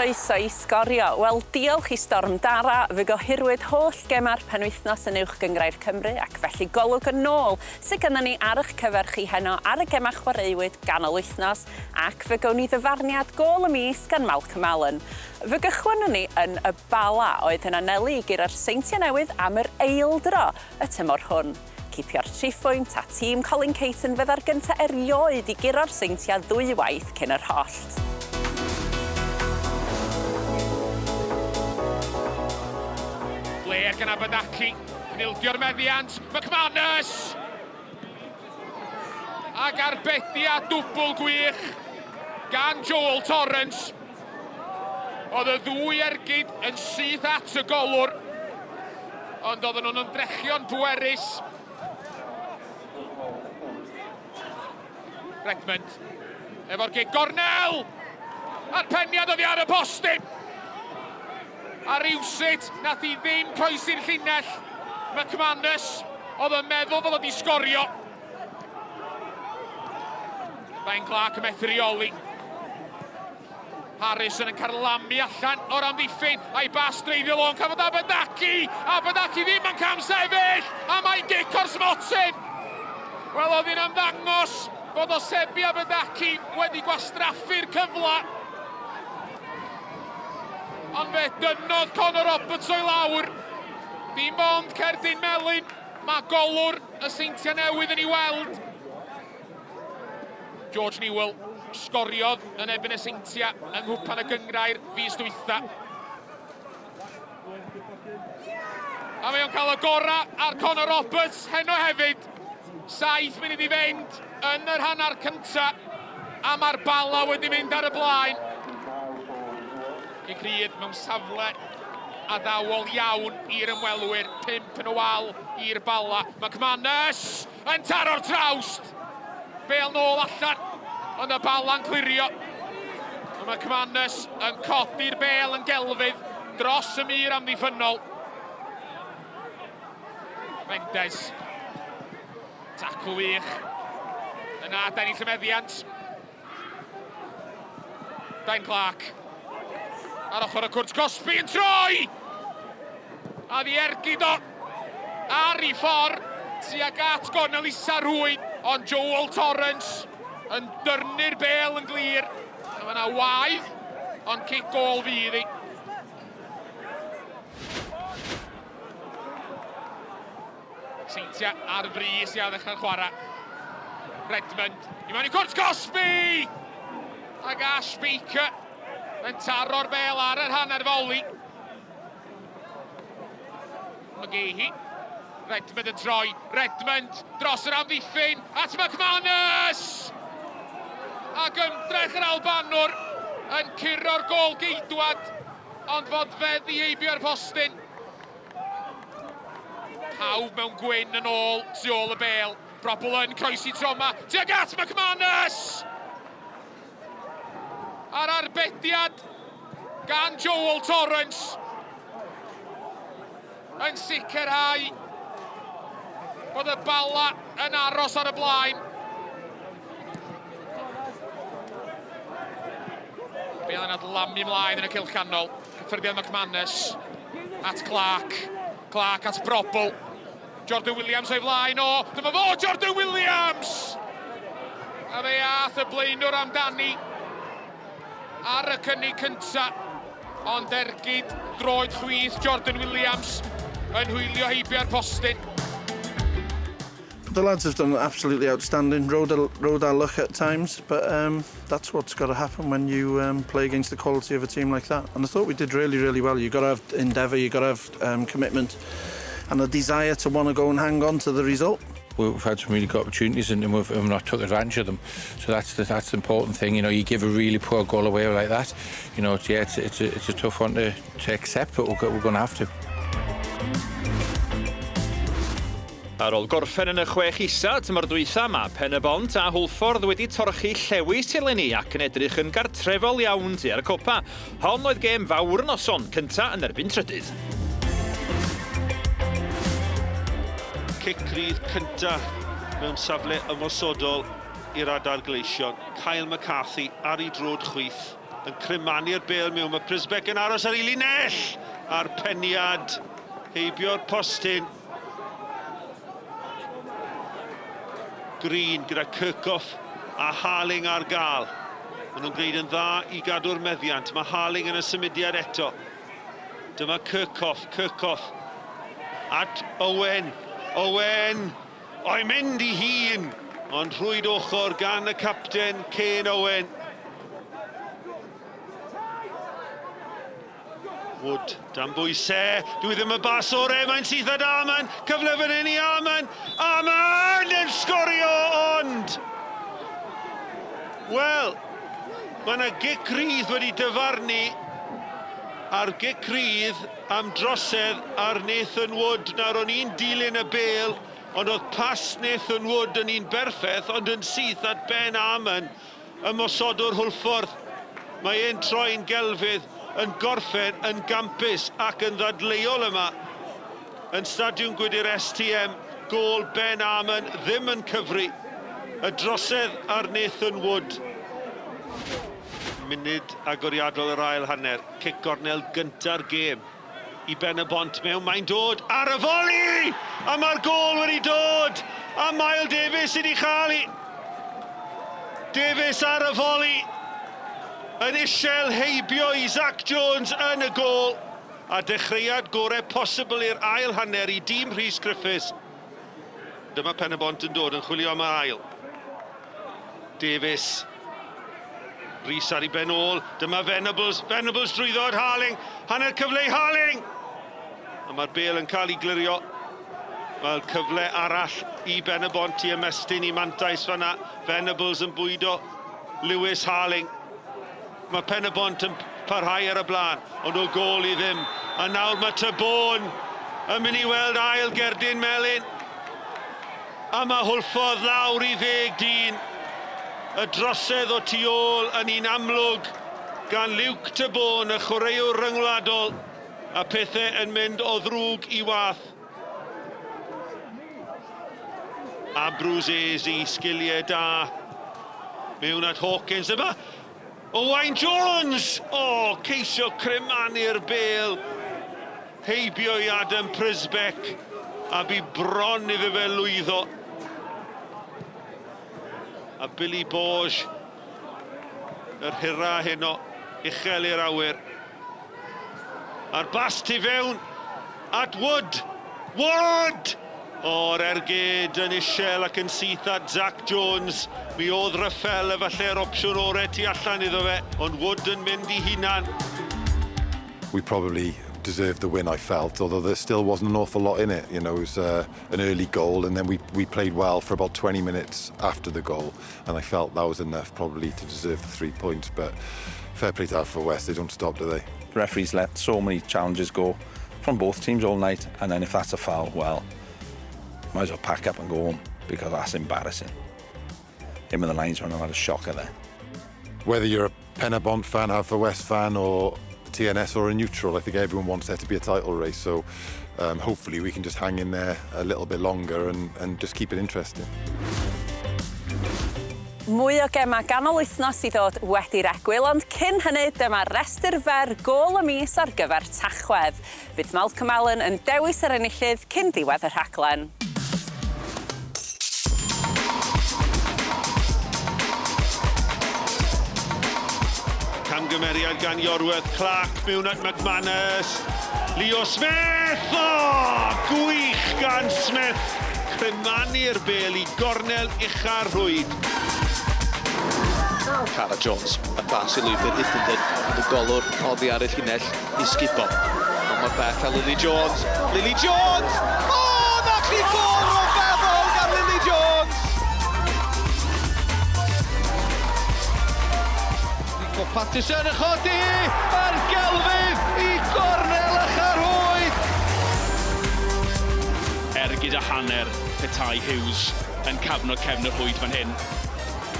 Croeso i Sgorio. Wel, diolch i Storm Dara, fe gohirwyd holl gemau'r penwythnos yn Uwch Gynghrair Cymru ac felly golwg yn ôl sydd gynnon ni ar eich cyfer chi heno ar y gemau chwaraewyd ganol wythnos ac fe gown ni ddyfarniad gôl y mis gan Malcolm Allen. Fe gychwynnwn ni yn y Bala, oedd yn anelu i guro'r Seintiau Newydd am yr eildro y tymor hwn. Cipio'r triphwynt a tîm Colin Caton fydda'r gynta' erioed i guro'r Seintiau ddwywaith cyn yr hollt. Blair gan Abadaki, yn ildio'r meddiant, McManus! Ac arbediad dwbl gwych gan Joel Torrance. Oedd y ddwy ergyd yn syth at y golwr, ond oedden nhw'n ymdrechion pwerus. Redmond, efo'r gig gornel! A'r peniad oddi ar y postyn! A rywsut, nath hi ddim croesi'r llinell. McManus oedd yn meddwl fod o wedi sgorio. Ryan Clark yn methu reoli. Harrison yn carlamu allan o'r amddiffyn, a'i bas dreiddiol o'n cafodd Abadaki! Abadaki ddim yn cam sefyll, a mae'n gic o'r smotyn! Wel, oedd hi'n ymddangos bod Osebi Abadaki wedi gwastraffu'r cyfle. Ond fe dynnodd Conor Roberts o'i lawr. Dim ond cerdyn melyn, mae golwr y Seintiau Newydd yn ei weld. George Newell sgoriodd yn erbyn y Seintiau yng Nghwpan y Gynghrair fis dwytha. A mae o'n cael y gorau ar Conor Roberts heno hefyd. 7 munud i fynd yn yr hanner cynta a mae'r Bala wedi mynd ar y blaen. Cic rhydd mewn safle addawol iawn i'r ymwelwyr. 5 yn y wal i'r Bala. McManus yn taro'r trawst! Bêl nôl allan, ond y Bala'n clirio. A McManus yn codi'r bêl yn gelfydd dros y mur amddiffynnol. Mendes. Tacl wych. Yna, Danny Llymeddiant. Ben Clark. Ar ochr y cwrt cosbi yn troi! A ddi ergyd o ar ei ffordd tuag at gornel isa rhwyd, ond Joel Torrance yn dyrnu'r bel yn glir. A mae yna waedd, ond cic gol fydd hi. Seintiau ar frys i ddechrau'r chwarae. Redmond i mewn i cwrt cosbi! Ac Ash Baker yn taro'r bel ar yr hanner foli. McGahey. Redmond yn troi. Redmond dros yr amddiffyn at McManus! Ac ymdrech yr Albanwr yn curo'r gôl geidwad, ond fod feddi heibio'r postyn. Pawb mewn gwyn yn ôl tu ôl y bêl. Brobbel yn croesi troma tuag at McManus! A'r arbediad gan Joel Torrance yn sicrhau bod y Bala yn aros ar y blaen. Bêl yn adlamu mlaen yn y cylch canol. Cyffyrddiad McManus at Clark. Clark at Brobbel. Jordan Williams o'i flaen o. Dyma fo, Jordan Williams! A fe ath y blaenwr amdani ar y cynnig cynta. Ond ergyd droed chwith Jordan Williams yn hwylio heibio'r postyn. The lads have done absolutely outstanding, rode, rode our luck at times, but um, that's what's got to happen when you um, play against the quality of a team like that. And I thought we did really, really well. You've got to have endeavour, you've got to have um, commitment and a desire to want to go and hang on to the result. We've had some really good opportunities and we've, and we've not took advantage of them. So that's the, that's the important thing. You know, you give a really poor goal away like that, you know, it's, yeah, it's, it's, a, it's a tough one to, to accept, but we're, we're going to have to. Ar ôl gorffen yn y chwech isa tymor dwytha, mae Pen-y-bont a Hwlffordd wedi torchi llewys eleni ac yn edrych yn gartrefol iawn tua'r copa. Hon oedd gêm fawr y noson, cynta yn erbyn trydydd. Cic rydd cynta mewn safle ymosodol i'r Adar Gleision. Kyle McCarthy ar ei droed chwith. Yn crymanu'r bêl mewn. Mae Prisbeck yn aros ar ei linell! A'r peniad heibio'r postyn. Green gyda Kirchhoff a Harling ar gael. Maen nhw'n gwneud yn dda i gadw'r meddiant. Mae Harling yn y symudiad eto. Dyma Kirchhoff, Kirchhoff at Owen. Owen! O'i mynd i hun! Ond rhwyd ochr gan y capten, Kane Owen. Wood, dan bwysau, dwi ddim y bas ore, mae'n syth at Arman, cyfle fan hyn i Arman, Arman yn sgorio ond! Wel, mae yna gic rydd wedi dyfarnu a'r gic rydd am drosedd ar Nathan Wood. Nawr o'n i'n dilyn y bêl, ond oedd pas Nathan Wood yn un berffeth, ond yn syth at Ben Arman. Ymosodwr Hwlffordd, mae e'n troi'n gelfydd, yn gorffen yn gampus ac yn ddadleuol yma yn Stadiwm Gwydir STM, gôl Ben Arman ddim yn cyfri. Y drosedd ar Nathan Wood. Munud agoriadol yr ail hanner, cic gornel gynta'r gêm i Ben-y-bont mewn, mae'n dod ar y foli! A mae'r gôl wedi dod! A Mael Davies sydd wedi chael hi! Davies ar y foli! Yn isel heibio i Zach Jones yn y gôl. A dechreuad gorau posibl i'r ail hanner i dîm Rhys Griffiths. Dyma Pen-y-bont yn dod yn chwilio am yr ail. Davies. Rhys ar ei ben ôl. Dyma Venables. Venables drwyddo at Harling. Hanner cyfle i Harling! A mae'r bel yn cael ei glirio. Wel, cyfle arall i Ben-y-bont i ymestyn i mantais fanna. Venables yn bwydo Lewis Harling. Mae Pen-y-bont yn parhau ar y blaen, ond o gôl i ddim. A nawr mae Tabone yn mynd i weld ail gerdyn melyn. A mae Hwlffordd lawr i ddeg dyn. Y drosedd o tu ôl yn un amlwg gan Luke Tabone, y chwaraewr ryngwladol, a pethau yn mynd o ddrwg i wath. Abruzzese, sgiliau da. Mewn at Hawkins. Dyma Owain Jones! O, ceisio crymanu'r bêl. Heibio i Adam Prisbeck. A bu bron iddo fe lwyddo. A Billy Borge, yr hira heno, uchel i'r awyr. A'r bas tu fewn at Wood. Wood! O'r ergyd yn isel ac yn syth at Zach Jones. Mi oedd Ruffel efallai'r opsiwn orau tu allan iddo fe, ond Wood yn mynd i hunan. We probably deserved the win, I felt, although there still wasn't an awful lot in it. You know, it was uh, an early goal, and then we, we played well for about 20 minutes after the goal, and I felt that was enough probably to deserve the three points. But fair play to Haverfordwest, they don't stop, do they? The referees let so many challenges go from both teams all night, and then if that's a foul, well, might as well pack up and go home because that's embarrassing. Him and the linesman have had a shocker there. Whether you're a Penybont fan, Haverfordwest fan, or TNS or a neutral, I think everyone wants there to be a title race. So um, hopefully we can just hang in there a little bit longer and, and just keep it interesting. Mwy o gemau ganol wythnos i ddod wedi'r egwyl, ond cyn hynny dyma restr fer gôl y mis ar gyfer Tachwedd. Bydd Malcolm Allen yn dewis yr enillydd cyn diwedd y rhaglen. Camgymeriad gan Iorwerth Clark mewn at McManus. Leo Smith! O! Gwych gan Smith! Crymanu'r bêl i gornel ucha'r rhwyd. Cara Jones, y bas i lwybr Hiddenden, ond y golwr oddi ar y llinell i sgubo. Ond mae'r bell a Lily Jones. Lily Jones! O, na chi gol rhyfeddol gan Lily Jones! Nico Patterson yn chodi yr gelfydd i gornel y charhwyd! Ergyd a hanner petai Hughes yn cafno cefn y rhwyd fan hyn.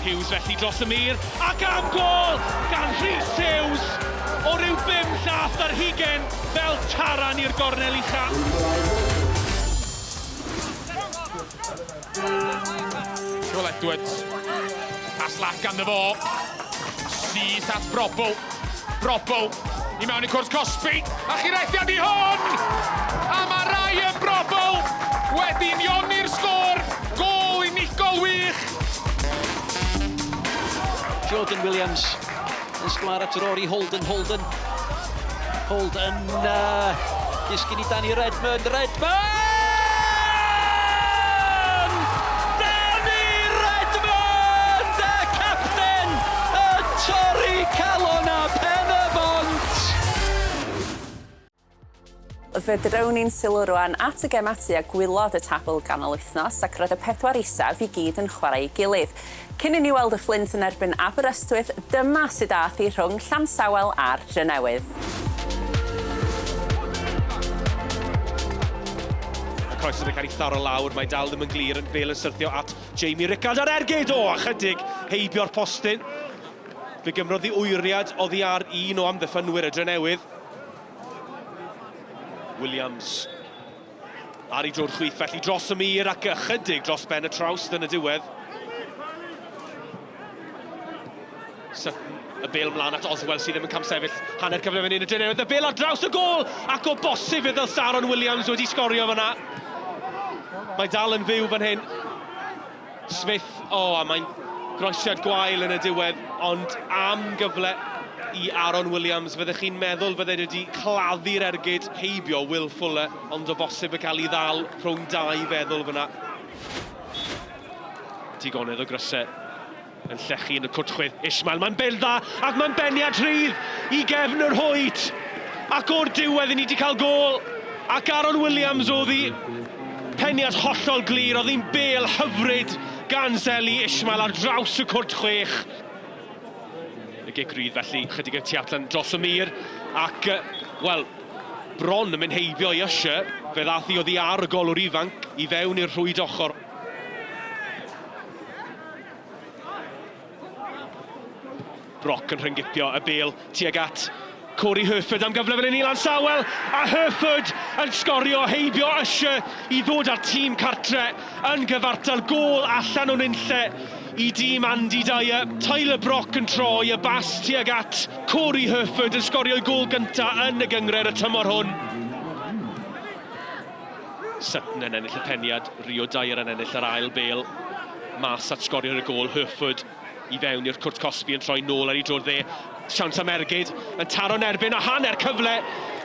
Hughes felly dros y mur, ac am gôl gan Rhys Hughes o ryw bum llath ar hugen fel taran i'r gornel ucha. Joel Edwards, pas lac ganddo fo, syth at Brobl. Brobbel i mewn i cwrs cosbi, a chirediad i hwn! A mae Ryan Brobbel wedi unioni'r sgôr, gôl unigol wych! Jordan Williams yn sgwâr at Rory Holden, Holden, Holden, disgyn i Danny Redmond, Redmond! Danny Redmond, y capten, y torri calon a pen y bont! Fe drown ni'n sylw rwan at y gemau tua gwaelod y tabl ganol wythnos ac roedd y pedwar isaf i gyd yn chwarae ei gilydd. Cyn i ni weld y Fflint yn erbyn Aberystwyth, dyma sut ath hi rhwng Llansawel a'r Drenewydd. Y croesiad yn cael ei tharo lawr, mae dal ddim yn glir, yn bêl yn syrthio at Jamie Rickard a'r ergyd! O, ychydig heibio'r postyn. Fe gymrodd ddi wyriad oddi ar un o amddiffynwyr y Drenewydd. Williams ar ei droed chwith felly dros y mur ac ychydig dros ben y trawst yn y diwedd. Sutton, y bêl mlaen at Oswell sydd ddim yn camsefyll hanner cyfle fan hyn y Drenewydd. Y bêl ar draws y gôl ac o bosib fe ddylse Aaron Williams wedi sgorio fyna. Mae dal yn fyw fan hyn. Smith, o, oh, a mae'n groesiad gwael yn y diwedd, ond am gyfle i Aaron Williams. Fyddech chi'n meddwl fydde wedi claddu'r ergyd heibio Will Fuller, ond o bosib y cael ei ddal rhwng dau feddwl fyna. Digonedd o grysau yn llechu yn y cwrt chwith. Ishmael, mae'n bel dda, ac mae'n beniad rhydd i gefn yr hwyd. Ac o'r diwedd, i ni wedi cael gôl. Ac Aaron Williams oedd hi. Peniad hollol glir, oedd hi'n bel hyfryd gan Zeli Ishmael ar draws y cwrt chwech. Y gic rydd felly, chydig y tu allan dros y mur, ac, wel, bron yn mynd heibio i Usher, fe ddath hi oddi ar y golwr ifanc i fewn i'r rhwyd ochr. Brock yn rhyngipio y bêl tuag at Corey Herford am gyfle fan hyn i Lansawel a Herford yn sgorio heibio Usher i ddod â'r tîm cartre yn gyfartal gôl allan o nunlle i dîm Andy Dyer. Tyler Brock yn troi y bas tuag at Corey Herford yn sgorio'i gôl gyntaf yn y gynghrair y tymor hwn. Sutton yn ennill y peniad, Rio Dyer yn ennill yr ail bêl. Mas at sgorio'r y gôl, Herford i fewn i'r cwrt cosbi yn troi nôl ar ei dro'r dde. Siawns am ergyd, yn taro'n erbyn a hanner cyfle.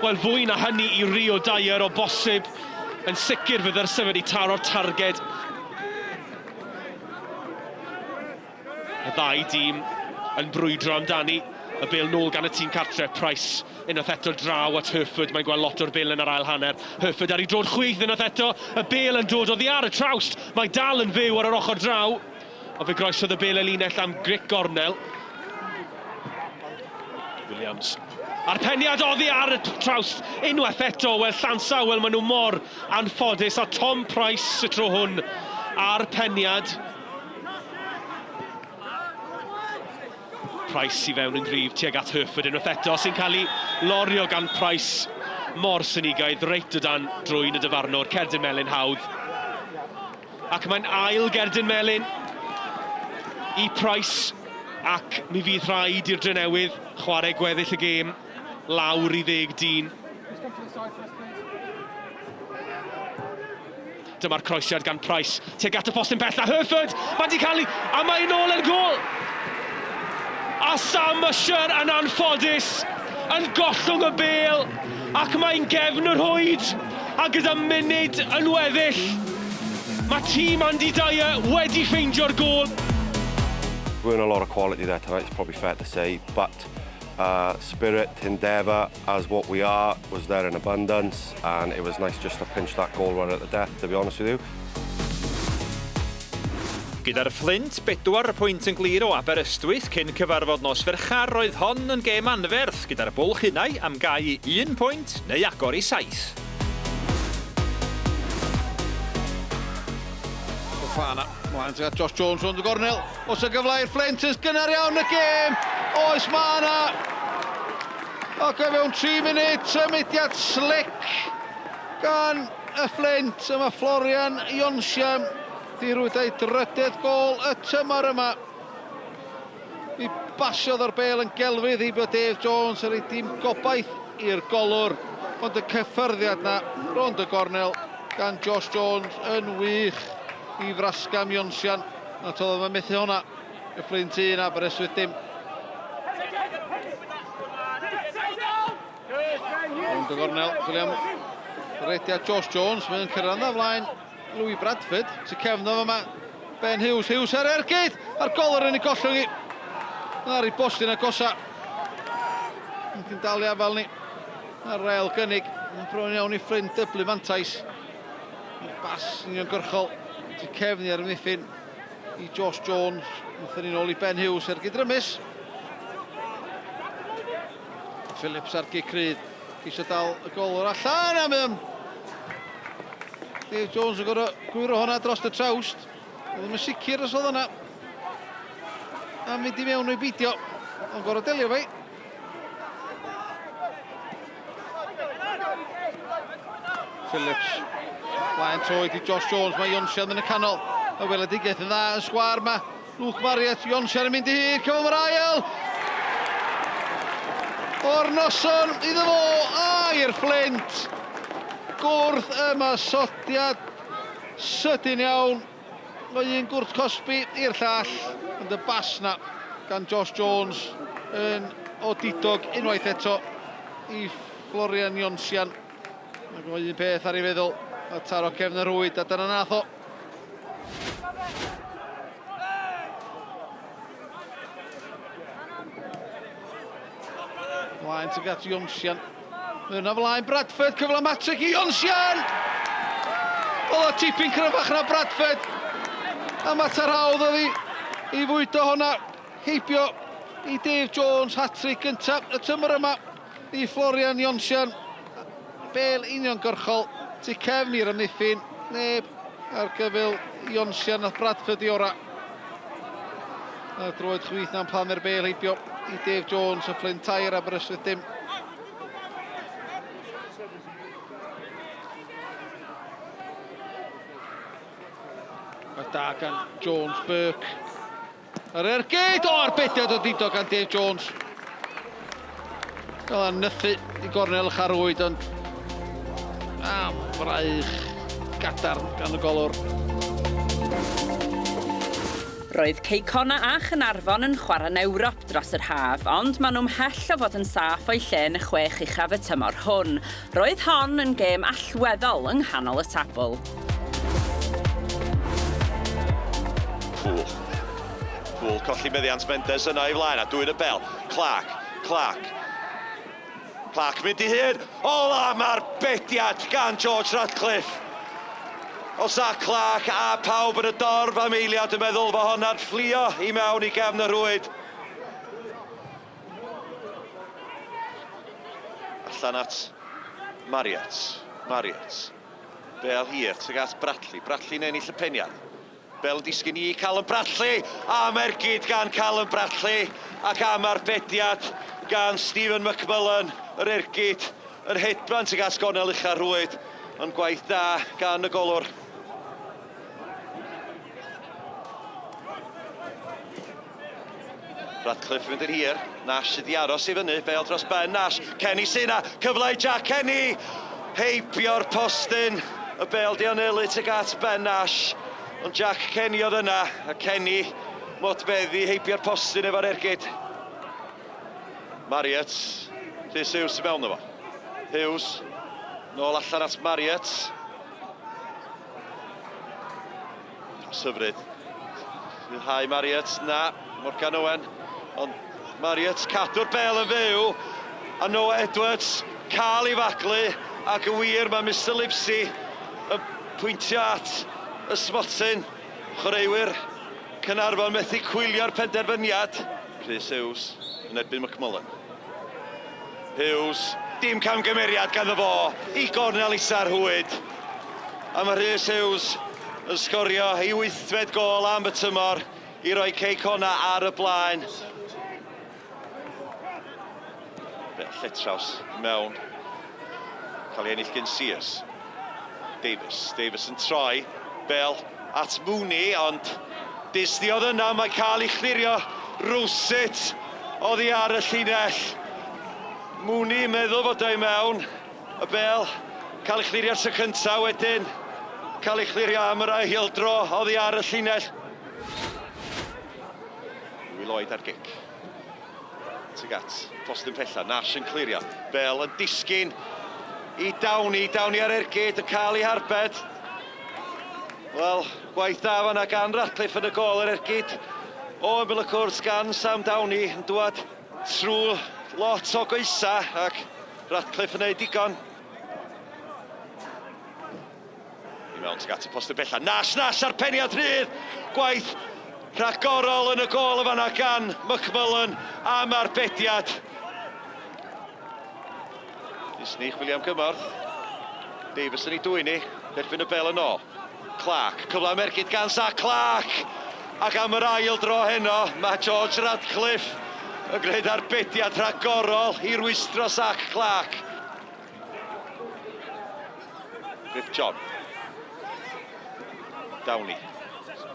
Wel, fwy na hynny i Rio Dyer o bosib. Yn sicr fe ddyrsa wedi taro'r targed. Y ddau dîm yn brwydro amdani. Y bêl nôl gan y tîm cartre, Price unwaith eto draw at Herford, mae'n gweld lot o'r bêl yn yr ail hanner. Herford ar ei droed chwith unwaith eto, y bêl yn dod oddi ar y trawst, mae dal yn fyw ar yr ochr draw. Ond fe groesodd y bêl y linell am gric gornel. Williams. A'r peniad oddi ar y trawst unwaith eto, wel Llansawel, maen nhw mor anffodus, a Tom Price y tro hwn a'r peniad. Price i fewn yn gryf tuag at Herford unwaith eto, sy'n cael ei lorio gan Price mor synigaidd reit o dan drwyn y dyfarnwr, cerdyn melyn hawdd. Ac mae'n ail gerdyn melyn i Price, ac mi fydd rhaid i'r Drenewydd chwarae gweddill y gêm lawr i ddeg dyn. Dyma'r croesiad gan Price tuag at y postyn pella. Herford! Mae 'di cael ei... a mae nôl yn gôl! A Sam Usher yn anffodus yn gollwng y bêl ac mae'n gefn y rhwyd a gyda munud yn weddill mae tîm Andy Dyer wedi ffeindio'r gôl. Weren't a lot of quality there tonight, it's probably fair to say, but uh, spirit, endeavour, as what we are, was there in abundance, and it was nice just to pinch that goal right at the death, to be honest with you. Gyda'r Fflint bedwar pwynt yn glir o Aberystwyth cyn cyfarfod nos Fercher, roedd hon yn gêm anferth gyda'r bwlch unai am gau i un pwynt neu agor i saith. Fofana, mlaen tuag at Josh Jones rownd y gornel. Oes y gyfle i'r Fflint yn gynnar iawn y gêm? Oes, mae yna! Ac o fewn 3 munud, symudiad slic gan y Fflint. Yma Florian Ionsiam di rwyd ei drydedd gol y tymor yma. I Basiodd o'r bêl yn gelfydd heibio Dave Jones yn rhoi dim gobaith i'r golwr, ond y cyffyrddiad 'na rownd y gornel gan Josh Jones yn wych i Frascam Ionsian. Na todd o'n methu hwnna. Y Fflint 1, Aberystwyth dim. Rownd y gornel, William rediad Josh Jones, mae'n cyrraedd yna flaen Louis Bradford, tu cefn o yma, Ben Hughes, Hughes ar ergyd, a'r golwr yn ei gollwng i. Ar ei bostyn agosa. Yn dal i afael ni. A'r rel gynnig, yn bron iawn i ffrind dyblu mantais. Bas uniongyrchol, tu cefn i ar ymddiffyn i Josh Jones. Wnaethon ni'n ôl i Ben Hughes, ergyd rymus. Phillips ar gic rydd. Ceisio dal y golwr allan a mae o'n... Dave Jones yn gorfod gwyro hwnna dros y trawst. Oedd ddim yn sicr os oedd hwnna am fynd i mewn o'i beidio. Ond gorfod delio fe. Phillips. Blaen troed i Josh Jones. Mae Ionsian yn y canol. Y weledigaeth yn dda yn sgwâr yma. Luke Marriott, Ionsian yn mynd i hyd, cyfan yr ail! O'r noson iddo fo, a i'r Fflint! Gwrth ymosodiad sydyn iawn. Mae un gwrth cosbi i'r llall, ond y bas na gan Josh Jones yn odidog unwaith eto i Florian Ionsian. Ac mae un peth ar ei feddwl, a taro cefn y rhwyd, a dyna nath o. Mlaen tuag at Ionsian. Mae yna flaen Bradford, cyfle matric i Ionsian! Oedd o tipyn cryfach na Bradford. A mater hawdd oedd i, i fwydo hwnna. Heibio i Dave Jones, hat-trick gyntaf y tymor yma i Florian Ionsian. Bêl uniongyrchol tu cefn i'r amddiffyn. Neb ar gyfyl Ionsian nath Bradford i ora. A'r droed chwith na'n plannu'r bêl heibio i Dave Jones y Fflint tair Aberystwyth dim. Mae da gan Jones Burke. Yr ergyd o arbediad o dido gan Dave Jones. Fel yn nythu i gornel charwyd ond am fraich gadarn gan y golwr. Roedd Cei Connah a Chaernarfon yn chwarae'n Ewrop dros yr haf, ond maen nhw mhell o fod yn saff o'u lle yn y chwech uchaf y tymor hwn. Roedd hon yn gêm allweddol yng nghanol y tabl. Poole. Poole colli meddiant Mendes yna i flaen a dwyn y bel. Clark, Clark. Clark mynd i hun. Ola mae'r bediad gan George Radcliffe. O Zach Clark a pawb yn y dorf am eiliad yn meddwl fo honna'n fflio i mewn i gefn y rhwyd. Allan at Marriott. Marriott. Bel hir tuag at Bradley. Bradley'n ennill y peniad. Bel yn disgyn i Callum Bradley. Am ergyd gan Callum Bradley. Ac am arbediad gan Stephen McMullen. Yr ergyd yn hedfan tuag at gornel ucha'r rhwyd. Ond gwaith da gan y golwr. Radcliffe mynd yn hir. Nash sydd wedi aros i fyny. Bale dros ben Nash. Kenny sy 'na. Cyfle i Jack Kenny. Heibio'r postyn. Y bêl di anelu tuag at Ben Nash. Ond Jack Kenny oedd yna. A Kenny modfeddi heibio'r postyn efo'r ergyd. Marriott. Rhys Hughes sy'n mewn efo. Hughes. Nôl allan at Marriott. Hyfryd. Rhyddhau Marriott, na, Morgan Owen. Ond Marriott cadw'r bel yn fyw. A Noah Edwards cael ei faglu. Ac yn wir mae Mr Livesey yn pwyntio at y smotyn. Chwaraewyr Caernarfon methu cwylio'r penderfyniad. Rhys Hughes yn erbyn McMullen. Hughes, dim camgymeriad ganddo fo i gornel isa'r rhwyd. A mae Rhys Hughes yn sgorio ei wythfed gôl am y tymor i roi Cei Connah ar y blaen. Bel lletraws mewn. Cael ei ennill gen Sears. Davies. Davies yn troi. Bel at Mooney, ond Disney oedd yna, mae cael ei chlirio rywsut. Oddi ar y llinell. Mooney meddwl fod o i mewn. Y bel cael ei chlirio tro cynta wedyn cael ei chlirio am yr ail dro oddi ar y llinell. Will Lloyd ar gic. Tuag at postyn pella, Nash yn clirio. Bel yn disgyn i Downey, Downey ar ergyd yn cael ei harbed. Wel, gwaith da fanna gan Ratcliffe yn y gôl yr ergyd o ymyl y cwrt gan Sam Downey yn dwad trwy lot o goesa ac Ratcliffe yn neud digon. I mewn tuag at y postyn bella. Nash, Nash a'r peniad rhydd! Gwaith rhagorol yn y gôl y fanna gan McMullen am arbediad. Disney chwilio am gymorth. Davis yn ei dwyn i. Derbyn y bel yn ôl. Clark, cyfle am ergyd gan Zach Clark! Ac am yr ail dro heno, mae George Radcliffe yn gwneud arbediad rhagorol i rwystro Zach Clark. Griff John. Downey.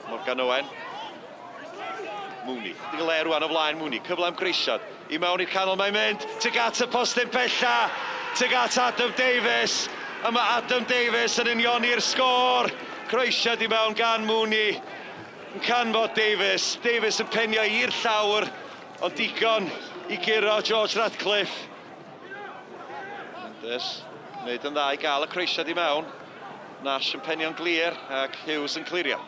Morgan Owen. Mooney. Digon le rwan o flaen Mooney. Cyfle am groesiad. I mewn i'r canol mae'n mynd. Tuag at y postyn pella. Tuag at Adam Davies. A mae Adam Davies yn unioni'r sgôr. Croesiad i mewn gan Mooney. Yn canfod Davies. Davies yn penio i'r llawr. Ond digon i guro George Ratcliffe. Mendes, wneud yn dda i gael y croesiad i mewn. Nash yn penio'n glir ac Hughes yn clirio.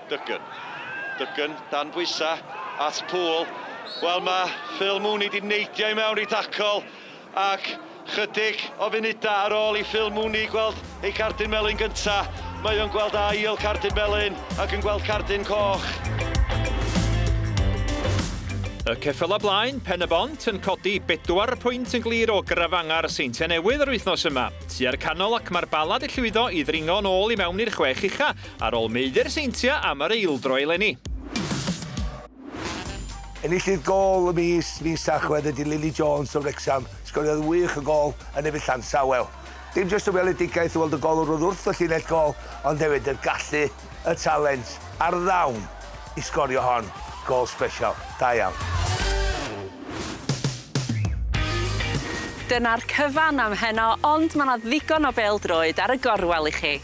Duggan. Duggan dan bwysau at Poole. Wel mae Phil Mooney di neidio i mewn i dacl ac chydig o funudau ar ôl i Phil Mooney gweld ei cardyn melyn gynta, mae o'n gweld ail cardyn melyn ac yn gweld cardyn coch. Y ceffylau blaen, Pen-y-bont, yn codi bedwar pwynt yn glir o grafanga'r Seintiau Newydd yr wythnos yma. Tua'r canol ac mae'r Bala 'di llwyddo i ddringo yn ôl i mewn i'r chwech ucha, ar ôl maeddu'r Seintiau am yr eildro eleni. Enillydd gôl y mis, mis Tachwedd ydy Lily Jones o Wrecsam. Sgoriodd wych y gôl yn erbyn Llansawel. Dim jyst y weledigaeth o weld y golwr oedd wrth y llinell gôl, ond hefyd y gallu, y talent, a'r ddawn i sgorio hon. Gôl sbesial. Da iawn. Dyna'r cyfan am heno, ond mae 'na ddigon o bêl-droed ar y gorwel i chi.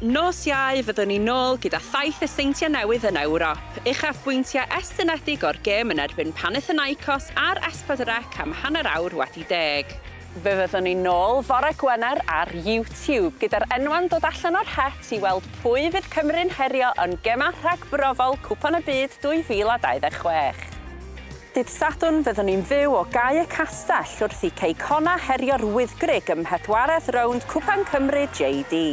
Nos Iau fyddwn ni nôl gyda thaith y Seintiau Newydd yn Ewrop, uchafbwyntiau estynedig o'r gêm yn erbyn Panathinaikos ar S4C am hanner awr wedi deg. Fe fyddwn ni nôl fore Gwener ar YouTube gyda'r enwau'n dod allan o'r het i weld pwy fydd Cymru'n herio yn gemau rhagbrofol Cwpan y Byd 2026. Dydd Sadwrn fyddwn ni'n fyw o Gae y Castell wrth i Cei Connah herio'r Wyddgrug ym mhedwaredd rownd Cwpan Cymru JD.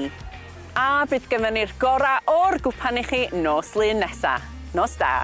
A bydd gynddon ni'r gorau o'r gwpan i chi nos Lun nesa. Nos da.